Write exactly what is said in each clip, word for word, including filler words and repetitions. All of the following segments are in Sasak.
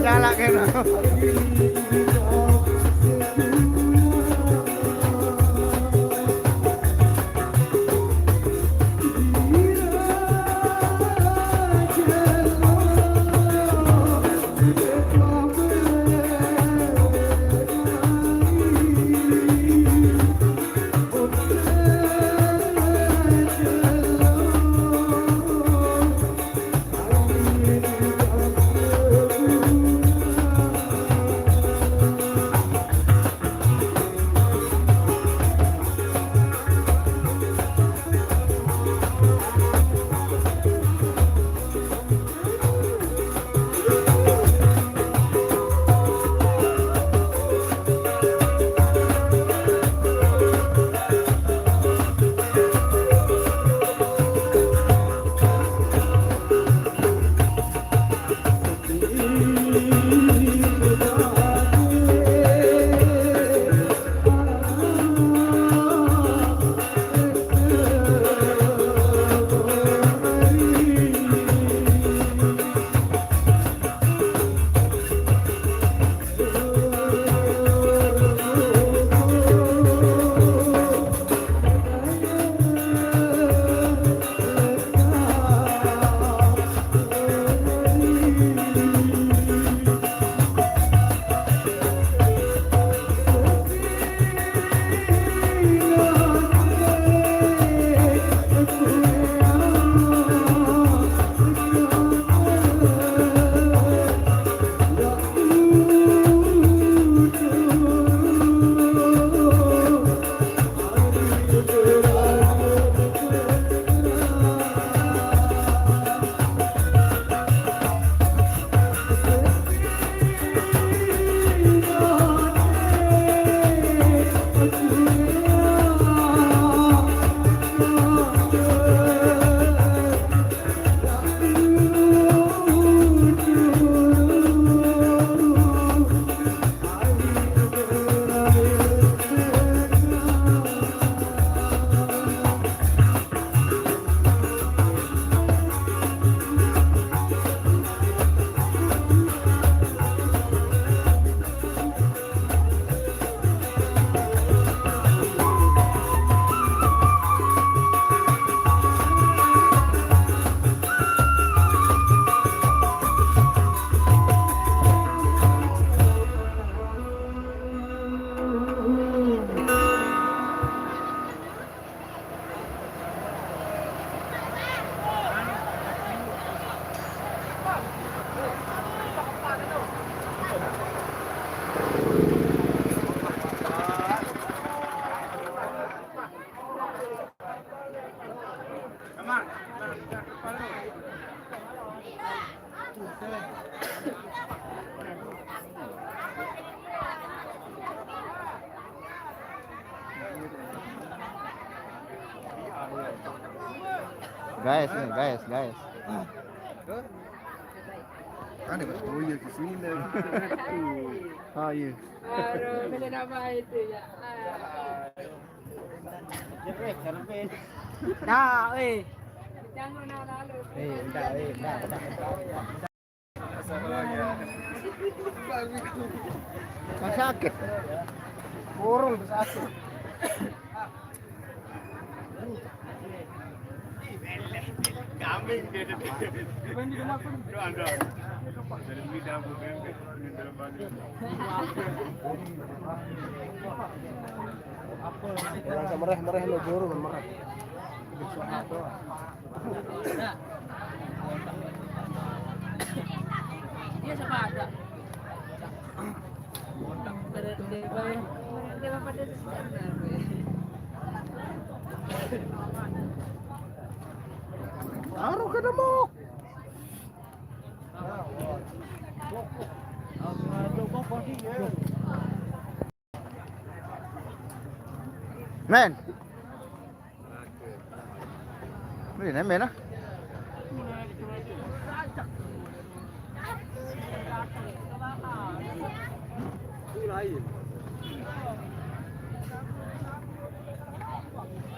Nyala kena. Guys, nih, guys, guys. Kan dapat boya di sini. Oh, iya. Aduh, beli nama itu ya. Ah. Dah, eh. Jangan nak lalu. Eh, dah, eh, dah, dah, dah. Masakit. Burung sakit. Merah, merah lo, burung merah. Dia siapa ada? Taruh ke demok. Men. Ini nih, men, ah.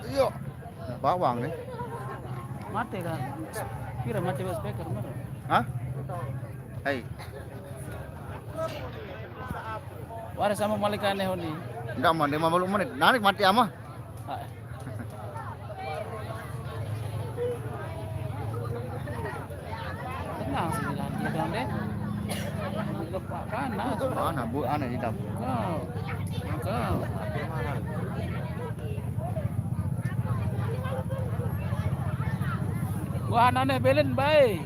Iya. Bawang nih. Mati kan? Kira mati bos speaker, mana? Hah? Hai. Wala sama malika ne honi. Enggak, man, lima puluh menit. Narik mati ama. Ah. Tenang sih, nanti dong deh. Lepas panas. Mana bu, aneh hitam. Kau. Kau. Wah, nane belen bae.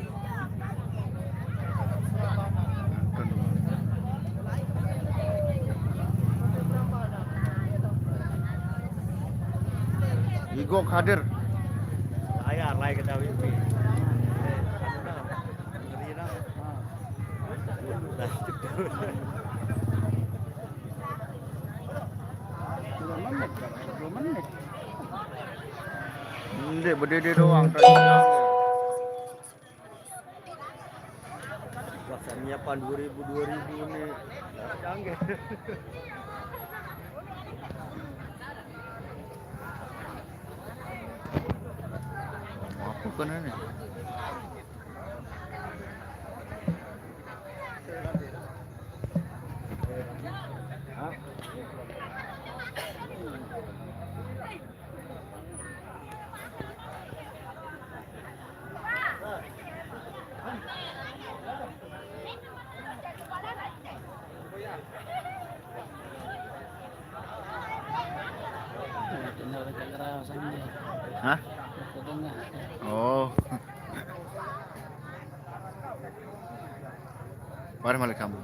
Igo Kadir. Layar, layar kita wifi. Dua menit, Bang. Dua menit. Ndek, berdiri doang. Wah, saya nyiapan dua ribu, dua ribu nih. Canggih. Apa kena ni? Hah? Oh. Mari, mari kamu.